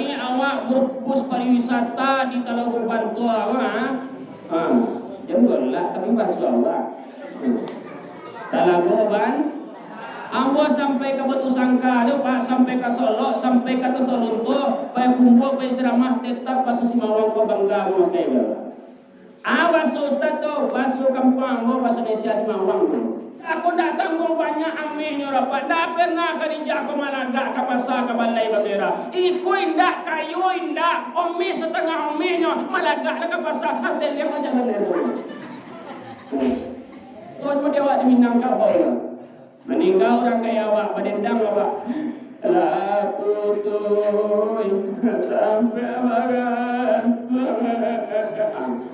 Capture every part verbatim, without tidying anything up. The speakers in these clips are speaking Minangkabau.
Awak bus pariwisata di Talago Banto awak, ha? Ha, jan galak tapi baso awak. Talago Ban-, ambo sampai ka Batusangka tu, Pak, sampai ka Solok, sampai ka Tasalunto, Payakumbuah, Payasaramah, tetap baso Simawang ko bangga mamakai ko. Ah, baso Ustaz tu, baso kampuang ambo, baso Indonesia Simawang tu. Aku ndak tangguang banyak amehnyo, Pak. Ndak pernah Khadijah ko malagak ka pasa, ka balai babera. Iko indak, kayo indak, omeh satangah omehnyo, malagak lah ka pasa, ah, teliang aja lah. Tuan muda awak di Minangkabau. Maningga urang kaya awak, badendang awak. Lah putuih sampai bagan.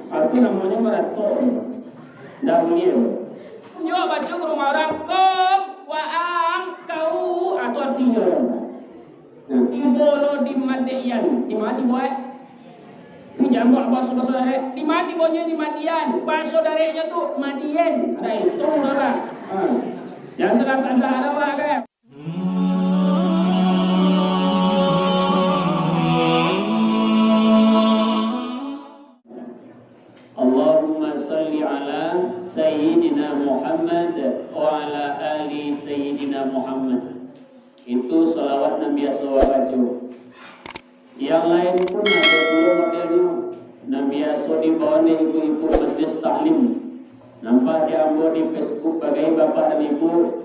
Itu namonyo maratok. Ndak buliah. Nyo baco ka rumah urang, kom, waang, kau, ah, tu artinyo. Nah, tibo lo di Madian. Di ma tibo, eh? Ini jambak baso-baso darek. Di ma tibonyo di Madian. Baso dareknyo tu Madian. Ada itu, Bapak. Ha. Jan salah-salah lah, Pak, kan? Allahumma salli ala Sayyidina Muhammad wa ala ali Sayyidina Muhammad. Itu salawat nan biaso awak baco. Yang lain pun ado pulo modelnyo, nan biaso dibaok dek ibu-ibu majlis taklim. Nampak di ambo di Facebook bagai bapak dan ibu,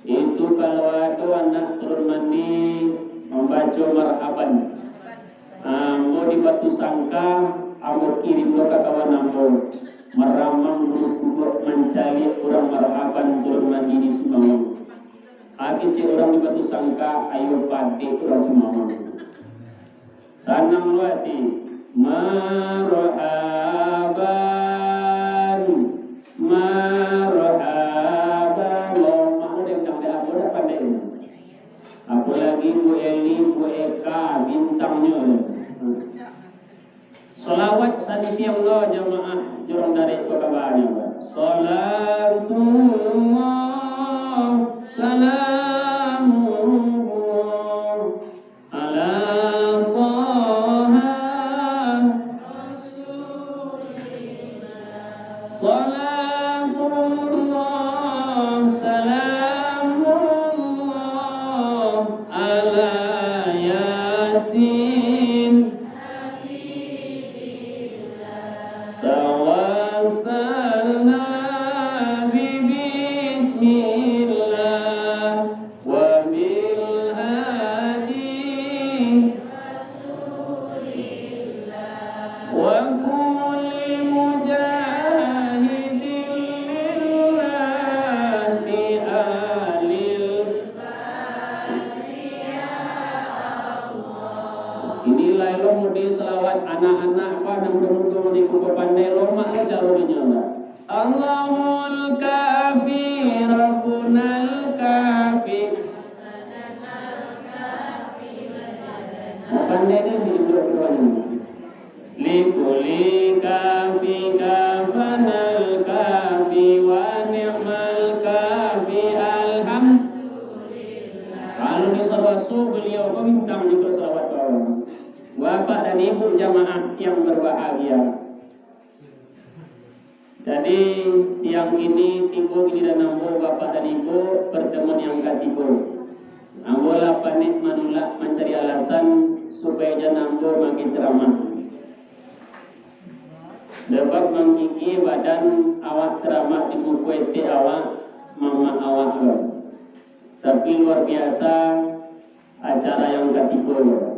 itu kalau ado anak turun mandi mambaco marhaban. Ambo di Batusangka, ambo kirim lo ka kawan ambo, maramang bulu kuduk mancaliak urang marhaban turun mandi di Simawang. Kecek urang di Batusangka, ayo padek urang Simawang. Sanang lo ati. Marhaban, marhaban. Lomak lo dendang dek ambo, dak pandai. Apolagi Bu Eli, Bu Eka, bintangnyo. Salawat santiang lo jamaah, jorong darek ko kabanyo. Salatullah, salamuhu ala Taha. Salatullah, salamullah ala Yasin. Tawassalna bi bismillah wa bil hadi wa kulli mujahidin lillahi alil. Inilah lo mode salawat anak-anak, apa, nan mudo-mudo ni, kupa pandai lomak lo caro dinyo lah. Allahul Kafi, Rabbunal Kafi. Pandai ni, ni, ni. Likulli kafi kafanal kafi wa ni'mal kafi, alhamdulillah. Kalau di Sawaso beliau ko bintang di salawat bawah. Bapak dan Ibu jamaah yang berbahagia. Jadi, siang ini tibo giliran ambo, Bapak dan Ibu, pertemuan yang katigo. Ambo lah panek manulak mancari alasan supayo jan ambo mangge ceramah. Sabab manggigih badan awak ceramah di muko etek awak, mamak awak lo. Tapi luar biasa, acara yang katigo.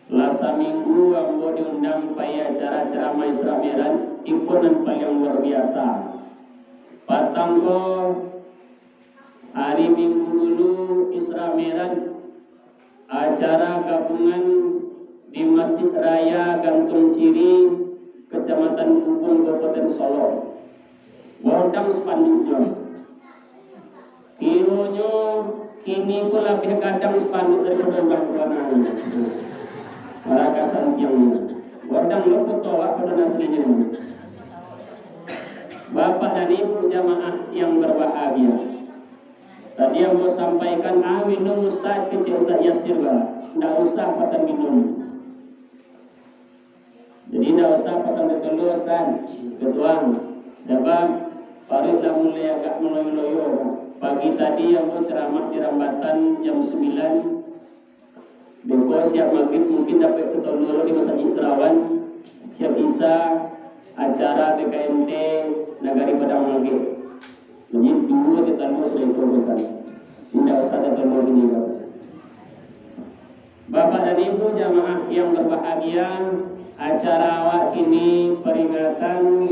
Lah saminggu ambo diundang pai acara ceramah Isra Mi'raj, iko nan paliang luar biasa. Patang ko, hari Minggu dulu Isra Mi'raj, acara gabungan di Masjid Raya Gantung Ciri, Kecamatan Kubung, Kabupaten Solok. Godang spanduknyo. Kironyo kini ko labiah gadang spanduk daripado urang tu. Marakasan tiang. Godang lo foto awak pado nan aslinyo. Bapak dan Ibu jamaah yang berbahagia. Tadi ambo sampaikan, ah, minum Ustaz, kecek Ustaz Yasir bah. Ndak usah pasan minum. Indak usah pasan tatulua, Ustaz. Ketuang. Sabab paruik lah mulai agak maloyo-loyo. Pagi tadi ambo ceramah di Rambatan jam sambilan. Beko siap Magrib mungkin dapek tatulua di Masajik Terawan. Siap Isya acara B K M T Nagari Padang Magek. Jadi duo tatulua sudah itu, Ustaz. Indak usah tatulua kini, Ustaz. Bapak dan Ibu jamaah yang berbahagia, acara awak kini peringatan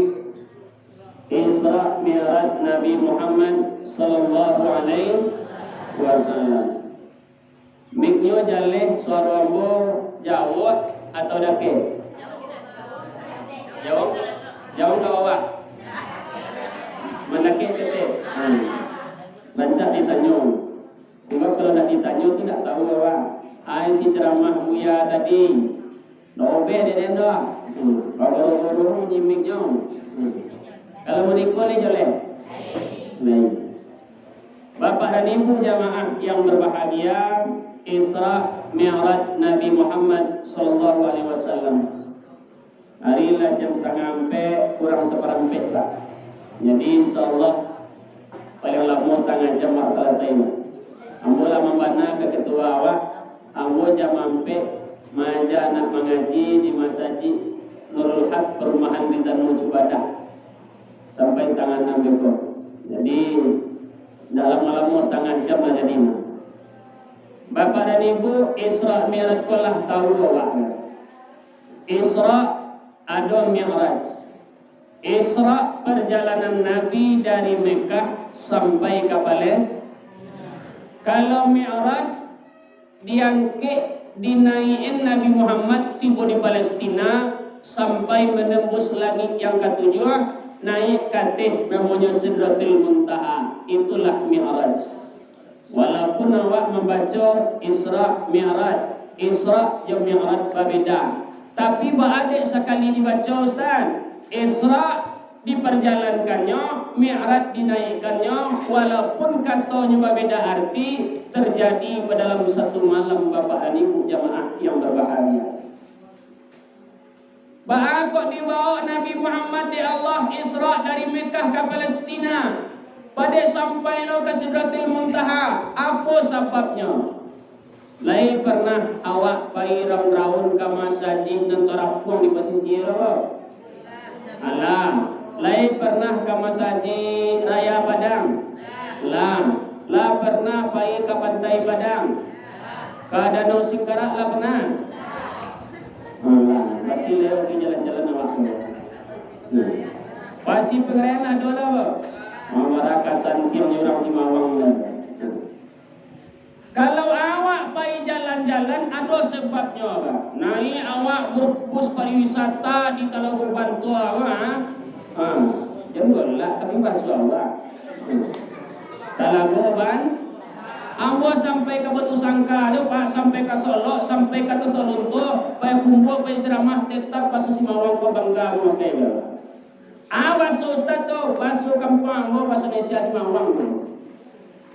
Isra Mi'raj Nabi Muhammad sallallahu alaihi wasallam. Miknyo jaleh, suaro ambo jauah atau dakek? Jauah? Jauah ka bawah? Mandakek saketek? Hmm. Rancak ditanyo. Sabab kalau ndak ditanyo tu ndak tahu awak. Ai, isi ceramah Buya tadi. Dobeh dek den tu. Hmm. Baboro-boro bunyi miknyo. Hmm. Kalau muriko lai jaleh. Baik. Bapak dan Ibu jamaah yang berbahagia, Isra Mi'raj Nabi Muhammad sallallahu alaihi wasallam. Ari lah jam satangah ampek, kurang saparampek lah. Jadi, insya Allah, paling lamo satangah jam awak salasai. Ambo lah mambana ka ketua awak, ambo jam ampek maaja anak mangaji di Masajik Nurul Haq, Perumahan Rizano Cubadak, sampai satangah anam beko. Jadi, ndak lamo-lamo, satangah jam lah jadi. Bapak dan Ibu, Isra Mi'raj ko lah tahu awak. Isra ado Mi'raj. Isra, perjalanan Nabi dari Mekah sampai ka Palestina. Kalau Mi'raj, diangkek, dinaiakan Nabi Muhammad tibo di Palestina, sampai menembus langik yang katujuah, naik ka ateh namonyo Sidratil Muntaha. Itulah Mi'raj. Walaupun awak mambaco Isra Mi'raj, Isra jo Mi'raj babeda. Tapi baa dek sakali dibaco, Ustaz? Isra diperjalankannyo, Mi'raj dinaikkannyo, walaupun katonyo babeda arti, terjadi pada dalam satu malam, Bapak dan Ibu jamaah yang berbahagia. Baa kok dibaok Nabi Muhammad dek Allah Isra dari Mekah ka Palestina, padek sampai lo ka Sidratil Muntaha? Apo sababnyo? Lai parnah awak pai raun-raun ka masajik nan tarapuang di pasisia lo? Alah. Lai parnah ka Masajik Raya Padang? Lah. Lah parnah pai ka Pantai Padang? Ka Danau Singkarak lah parnah? Alah, berarti lai oke jalan-jalan awak tu. Hmm. Pasi Pangarayan ado lah, Bang? Mamarakasan tiang urang Simawang lah. Kalau awak pai jalan-jalan, ado sebabnyo, Bang. Naiak awak bus pariwisata di Talago Banto, Bang, ha? Ha, jan golak, tapi basuah awak. Talago Ban-, ambo sampai ka Batusangka tu, Pak, sampai ka Solok, sampai ka Tasalunto, pai kumbua, pai ceramah, tetap baso Simawang ko bangga mamakai, Bang. Ah, baso Ustaz tu, baso kampuang ambo, baso Indonesia Simawang tu.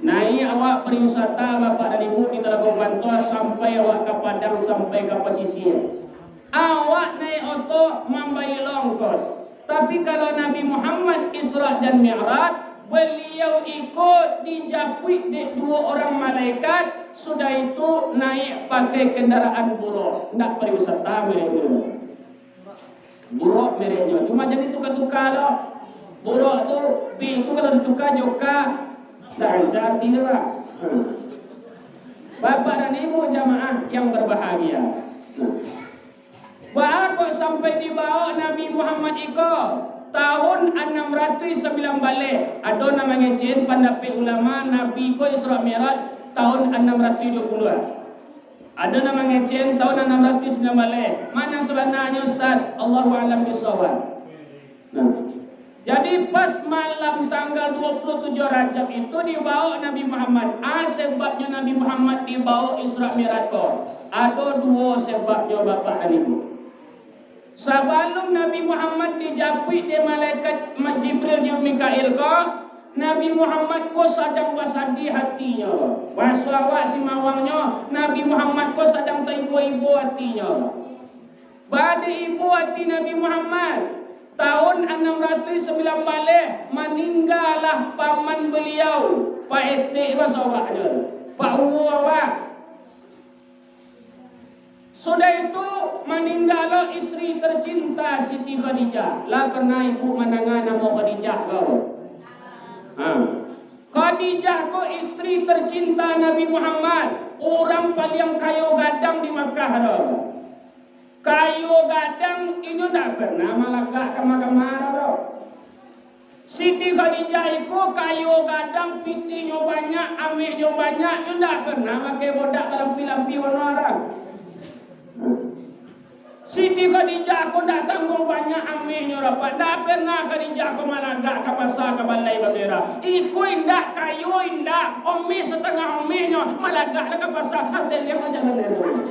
Naiak awak pariwisata, Bapak dan Ibu, di Talago Banto, sampai awak ka Padang, sampai ka pasisia. Awak naiak oto mambayia ongkos. Tapi kalau Nabi Muhammad Isra dan Mi'raj, baliau iko dijapuik dek duo urang malaikat, sudah itu naiak pakai kendaraan Buraq. Ndak pariwisata baliau tu. Buraq mereknyo, cuma jadi tuka-tuka lo. Buraq tu, B tu kalau dituka jo K, ndak rancak arti tu, Pak. Hmm. Bapak dan Ibu jamaah yang berbahagia. Hmm. Baa kok sampai dibaok Nabi Muhammad iko tahun anam ratuih sambilan baleh? Ado nan mangecekan pandapek ulama Nabi ko Isra Mi'raj tahun anam ratuih duo puluah. Ado nan mangecekan tahun anam ratuih sambilan baleh. Ma nan sabananyo, Ustaz? Allahu a'lam bissawab. Nah, jadi pas malam tanggal duo puluah tujuah Rajab itu dibaok Nabi Muhammad. Ah, sebabnyo Nabi Muhammad dibaok Isra Mi'raj ko? Ado duo sebabnyo, Bapak dan Ibu. Sabalun Nabi Muhammad dijapuik dek malaikat Ma-, Jibril jo Mikail ko, Nabi Muhammad ko sadang basadiah atinyo. Baso awak Simawangnyo, Nabi Muhammad ko sadang taibo-ibo atinyo. Badipo ati Nabi Muhammad, tahun anam ratuih sambilan baleh, maninggalah paman baliau, Pak Etek baso awaknyo, Pak Uwo awak. Sudah itu, maningga lo istri tercinta Siti Khadijah. Lah pernah ibu mandanga namo Khadijah ko? Ha. Khadijah ko istri tercinta Nabi Muhammad, urang paliang kayo gadang di Makkah tu. Kayo gadang, inyo ndak pernah malagak kama-kama tu. Siti Khadijah iko kayo gadang, pitihnyo banyak, amehnyo banyak, nyo ndak pernah makai bodak balampi-lampi warna arang. Siti Khadijah ko ndak tangguang banyak amehnyo rapat, ndak pernah Khadijah ko malagak ka pasa ka balai babera. Iko indak, kayo indak, omeh satangah omehnyo, malagak lah ka pasa, ah, teliang lah jalan dulu.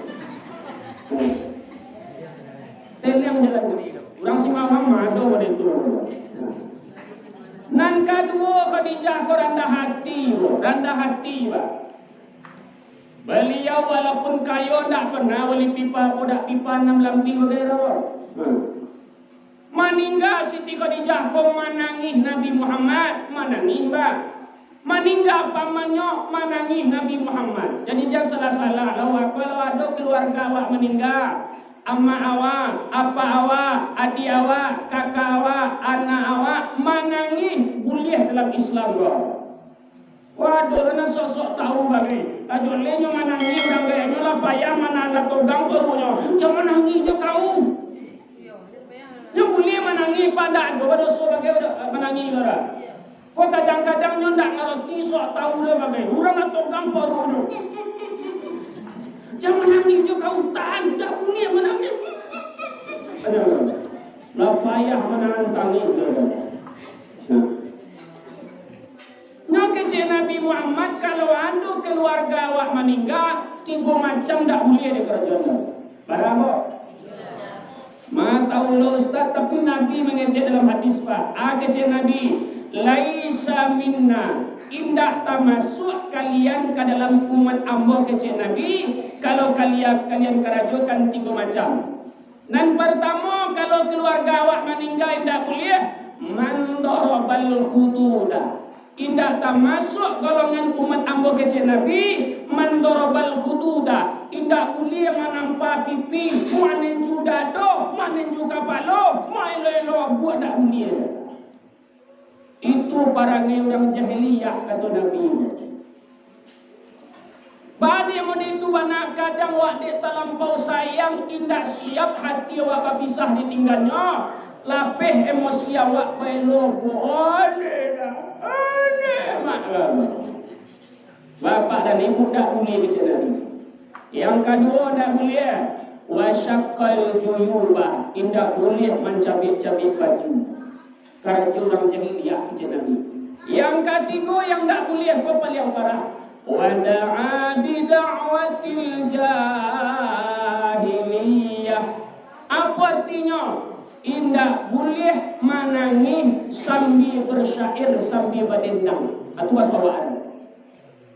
Teliang jalan dulu. Urang Simawang mah ado model tu. Nan kaduo, Khadijah ko randah ati, randah ati, Pak. Baliau walaupun kayo, ndak pernah bali pipa, bodak pipa anam lampi bagai doh. Hmm. Maningga Siti Khadijah ko, manangih Nabi Muhammad, manangih, bah. Maningga pamannyo, manangih Nabi Muhammad. Jadi, jan salah-salah lah, wak. Kalau ado kaluarga awak maningga, amak awak, apak awak, adiak awak, kakak awak, anak awak, manangih buliah dalam Islam ko. Waduh, lah nan sok-sok tahu bagai. Tajok leh nyo manangih, urang gaeknyo lah payah manahan, lah togang paruiknyo. Jan manangih jo kau. Nyo buliah manangih, pandak do badoso bagai manangih urang. Ko kadang-kadang nyo ndak ngarati, sok tahu lah bagai. Urang lah togang paruiknyo. Jan manangih jo kau, tahan, ndak buliah manangih. Aduh, lah payah manahan tangih tu. Nah. Nyo kecek Nabi Muhammad, kalau ado kaluarga awak maningga, tigo macam ndak buliah dikarajoan. Bara? Ma tahu lo Ustaz, tapi Nabi mangecek dalam hadis, Pak. Ah, kecek Nabi, "Laisa minna, indak tamasuak kalian ka dalam umat ambo," kecek Nabi, "kalau kalian, kalian karajokan tigo macam." Nan partamo, kalau kaluarga awak maningga indak buliah, man darabal khududa. Indak tamasuak golongan umat ambo kecek Nabi, man darabal khududa. Indak buliah manampa pipi, manenju dado, manenju kapalo, maelo-elo abuak, indak buliah. Itu parangai urang jahiliah, kato Nabi. Baliak model itu bana, kadang wak dek talampau sayang, indak siap hati awak bapisah ditinggannyo, lapeh emosi awak baelo, boleh dah, boleh mak. Bapak dan ibu ndak buliah kecek Nabi. Yang kaduo ndak buliah, wasyakkal juyuba, indak buliah mancabik-cabik baju. Karajo urang jahiliah kecek Nabi. Yang katigo yang ndak buliah ko paliang parah, wada'a bida'watil jahiliyah. Apo artinyo? Indak buliah manangih sambia bersyair, sambia badendang. Itu baso awak.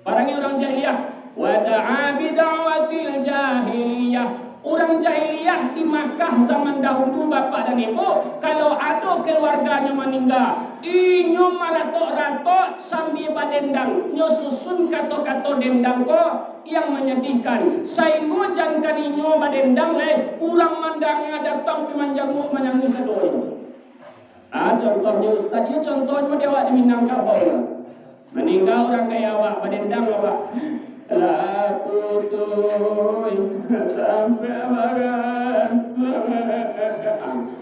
Parangai urang jahiliah. Wada'a bida'watil jahiliyah. Urang jahiliah di Makkah zaman dahulu, bapak dan ibu, kalau ado kaluarganyo maningga, inyo maratok-ratok sambia badendang. Nyo susun kato-kato dendang ko yang manyadihkan, sainggo jan kaninyo badendang lai, urang mandanga datang pi manjanguak, manyangih sadonyo. Ah, contohnyo, Ustaz, iyo contohnyo di awak di Minangkabau. Maningga urang kayak awak, badendang awak. Lah putuih sampai bagan.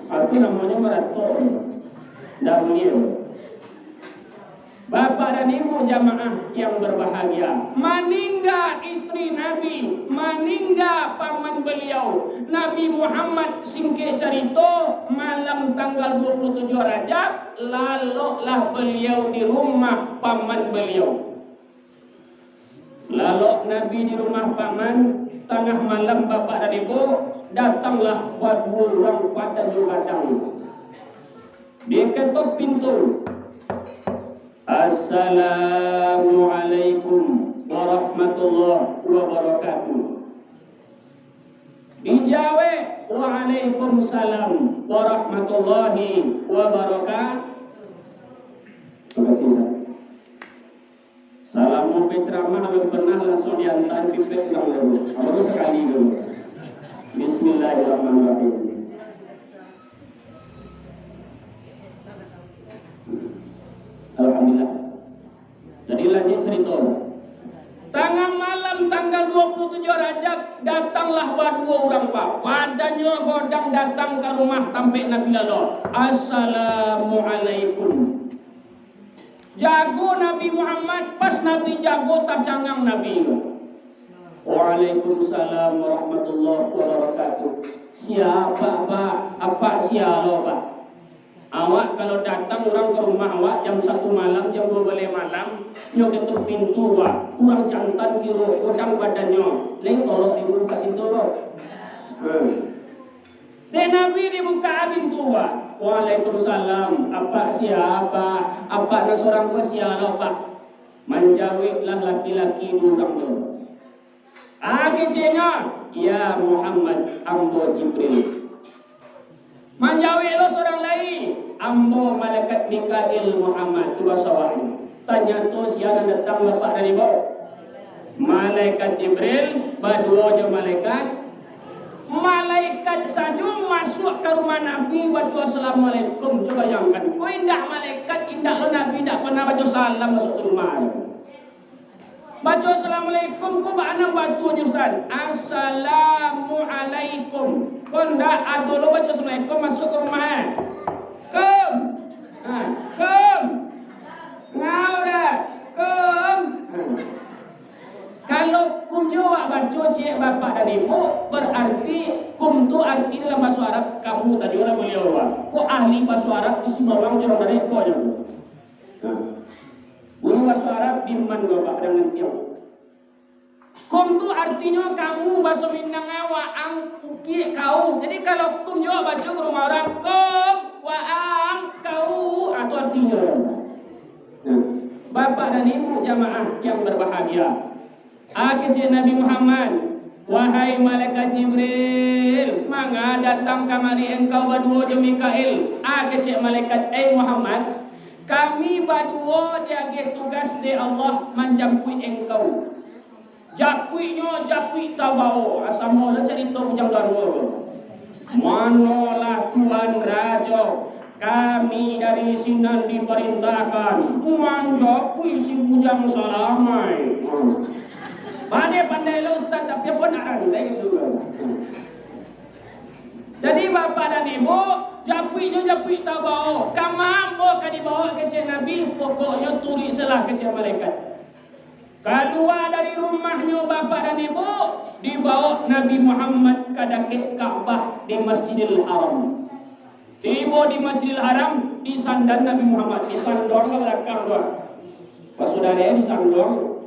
Ah, itu namonyo maratok. Ndak buliah. Bapak dan ibu jamaah yang berbahagia, maningga istri Nabi, maningga paman beliau, Nabi Muhammad, singkek carito, malam tanggal dua puluh tujuh Rajab, laloklah beliau di rumah paman beliau. Lalok Nabi di rumah paman, tangah malam, bapak dan ibu, datanglah baduo urang padan jo gadang. Diketok pintu. "Assalamualaikum warahmatullahi wabarakatuh." Dijawek, "Waalaikumsalam warahmatullahi wabarakatuh." Makasih, Ustaz. Salamo penceramah alun pernah langsuang diantaan pipek urang dulu. Baru sakali dulu. Bismillahirrahmanirrahim. Alhamdulillah. Jadi, lanjuik carito. Tangah malam tanggal dua puluh tujuh Rajab, datanglah baduo urang, Pak. Badannyo godang datang ka rumah tampek Nabi lalok. "Assalamualaikum." Jago Nabi Muhammad, pas Nabi jago, tacangang Nabi. "Waalaikumsalam warahmatullahi wabarakatuh." "Sia, Pak?" "Apak sia lo, Pak?" "Awak kalau datang urang ka rumah awak jam satu malam, jam duo baleh malam, nyo ketuk pintu, Pak. Urang jantan kiro, godang badannyo. Lai tolok dibukak pintu, Pak." Hmm. Dek Nabi dibukak pintu, Pak. "Waalaikumsalam. Apak sia, Pak? Apak nan sorang ko sia lo, Pak?" Manjaweklah laki-laki duo urang tu. Ah, keceknyo, "Ya Muhammad, ambo Jibril." Manjawek lo surang lai, "Ambo malaikat Mikail Muhammad." Tu baso awaknyo. Tanyato sia nan datang, Bapak dan Ibu? Malaikat Jibril, baduo jo malaikat. Malaikat sajo masuak ka rumah Nabi, baco assalamualaikum. Cubo bayangkan, ko indak malaikat, indak lo Nabi, indak pernah baco salam masuak ka rumah. Baco assalamualaikum ko baa nan batua nyo, Ustaz? Assalamualaikum. Ko ndak ado lo baco assalamualaikum masuak ka rumah, eh? Kum. Ha, kum. Ngau dah. Kum. Ha. Kalau kum nyo awak baco, ciek bapak dan ibu, berarti kum tu arti dalam baso Arab kamu tadi, urang Baliau, Pak. Ko ahli baso Arab di Sumbawa, urang dari ko nyo. Nah, guru baso Arab di man ko, Pak, dangan tiang. Kum tu artinyo kamu, baso Minang, waang, upiak, kau. Jadi, kalau kum juo baco ka rumah urang, kum, waang, kau, ah, tu artinyo. Nah, Bapak dan Ibu jamaah yang berbahagia, ah, kecek Nabi Muhammad, "Wahai malaikat Jibril, manga datang kamari engkau baduo jo Mikail?" Ah, kecek malaikat, "Eh Muhammad, kami baduo diagiah tugas dek Allah manjapuik engkau." Japuiknyo japuik tabao, ah, samo lah carito Bujang Darmo tu. "Manolah Tuan Rajo, kami dari sinan diparintahkan manjapuik si Bujang Salamai." Pandai-pandai lo Ustaz, tapi apo nak randai tu. Jadi, Bapak dan Ibu, japuiknyo japuik tabao. Kama ambo ka dibaok, kecek Nabi, pokoknyo turuik salah, kecek malaikat. Kalua dari rumahnyo Bapak dan Ibu, dibaok Nabi Muhammad ka dakek Ka'bah di Masjidil Haram. Tibo di Masjidil Haram, disandan Nabi Muhammad, disanduang ka balakang tu. Pas sudah deh disanduang.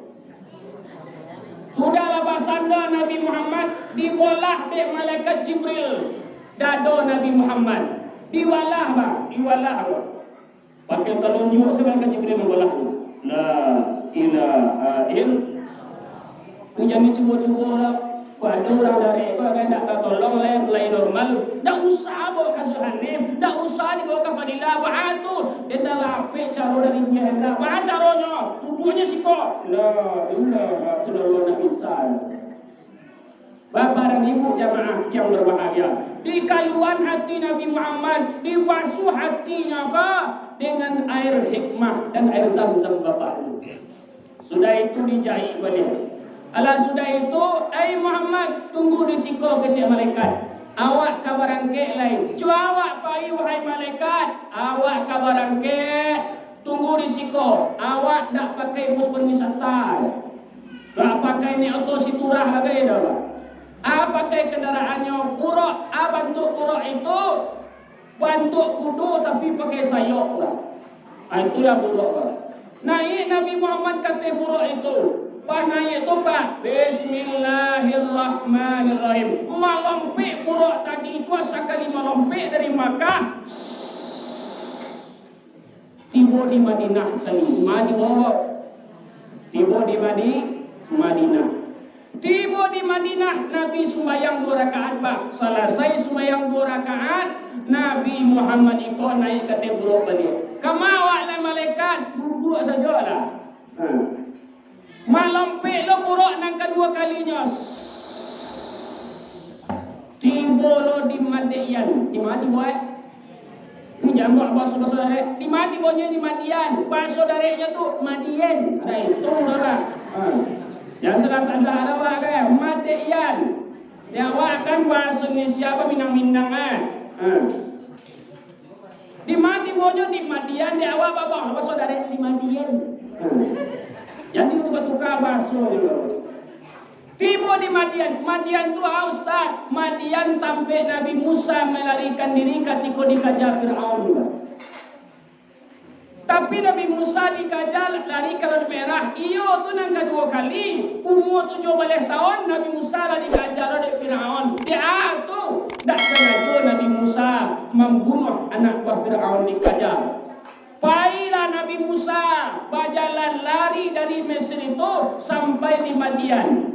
Sudahlah basanda Nabi Muhammad, dibolah dek malaikat Jibril dado Nabi Muhammad. Diwalah, Bang, diwalah, Bang. Pakai talunjuak sajo malaikat Jibril mambolah tu. La ilaha ill-, Ujan ni cubo-cubo lah. Kok ado urang darek ko, agai ndak tatolong lai, lai normal. Ndak usah bawa ka Zulhanif, ndak usah dibawa ka Fadilah. Baa tu? Den ndak lapek caro dari Buya Hendra. Baa caronyo? Duduaknyo siko. La ilaha illallah, ndak bisa. Bapak dan Ibu jamaah yang berbahagia, dikaluan hati Nabi Muhammad, dibasuh hatinyo ko dengan air hikmah dan air Zam-Zam Bapak Ibu. Sudah itu dijaik baliak. Alah sudah itu, "Ai Muhammad, tunggu di siko," kecek malaikat. "Awak ka barangkek lai." "Jo awak pai, wahai malaikat." "Awak ka barangkek, tunggu di siko. Awak dak pakai bus pariwisata, dak pakai naiak oto Siturah bagai doh, Pak. A pakai kendaraannyo burok, a bantuak burok itu, bantuak kudo tapi pakai sayok lah. Ah, itulah burok, Pak." Naiak Nabi Muhammad ka ateh burok itu. Pas naiak tu, Pak, bismillahirrahmanirrahim. Malompek burok tadi tu, sakali malompek dari Makkah, tibo di Madinah tadi. Madi burok. Tibo di Madi-, Madinah. Tibo di Madinah, Nabi sumbayang duo rakaat, Pak. Salasai sumbayang duo rakaat, Nabi Muhammad iko naiak ka ateh buruk baliak. Kama awak, lai malaikat? Duduak sajolah. Ha. Malompek lo buruk nan kaduo kalinyo. Tibo lo di Madian. Di ma tibo, eh? Ini jambak baso-baso darek. Di ma tibonyo? Di Madian. Baso dareknyo tu Madian. Nah, itu urang. Ha. Yang salah-salah awak kan, Madian. Di awak kan baso Indonesia apa, Minang-Minang, ah. Ha. Di ma tibonyo? Di Madian. Di awak babang, baso darek di Madian. Ha. Jadi tukar-tukar baso je. Tibo di Madian. Madian tu, ah, Ustaz, Madian tampek Nabi Musa malarikan diri katiko dikaja Firaun. Tapi Nabi Musa dikaja lari ka Laut Merah, iyo tu nan kaduo kali, umua tujuah baleh taun, Nabi Musa lah dikaja lo dek Firaun. Di a tu, dak sangajo Nabi Musa mambunuah anak buah Firaun, dikaja. Pailah Nabi Musa bajalan lari dari Mesir itu sampai di Madian.